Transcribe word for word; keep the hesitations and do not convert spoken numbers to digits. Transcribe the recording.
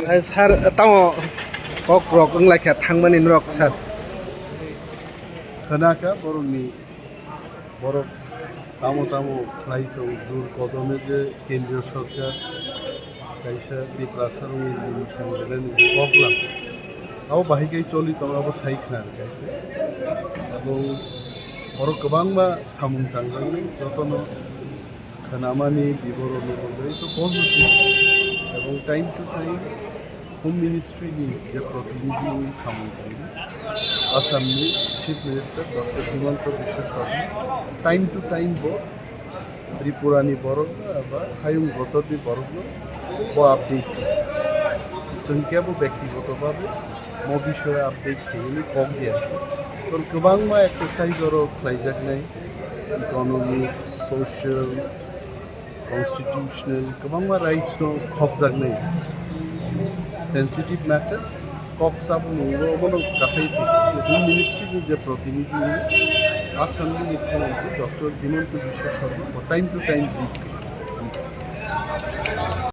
Hai sir, tamo kok rok wng lai kha thangmani norok sir. Khna kha borokni, borok tamo tamo khlai tong, jur kodome je kendriyo sorkar kaisa Tiprasa rokni limit thang rwnani kok lang. Abo bahai khe choli tongo, abo sai khna rwkha. Abo borok kwbangma samung tangjaknai, jotono khnamani biboronno bagwi to positive, ebong time to time Home Ministry ni je protinidhi wngwi samung tangdi, Assam ni Chief Minister Doctor Himanta Biswa Sarma time to time bo Tripura ni borok no eba hayung gotor ni borok no bo update khlai. Chwng kebo bektigoto babe mo bishoy update khlaiwi kok diya. Tol kwbangma exercise oro khlaijaknai, economic, social, constitutional, kwbangma rights no khopjaknai. Sensitive matter, kok saboni ulo omono kasai Home Ministry ni je protinidhi, Assam ni Mukhyamantri Doctor Himanta Biswa Sarma bo time to time brief khlai.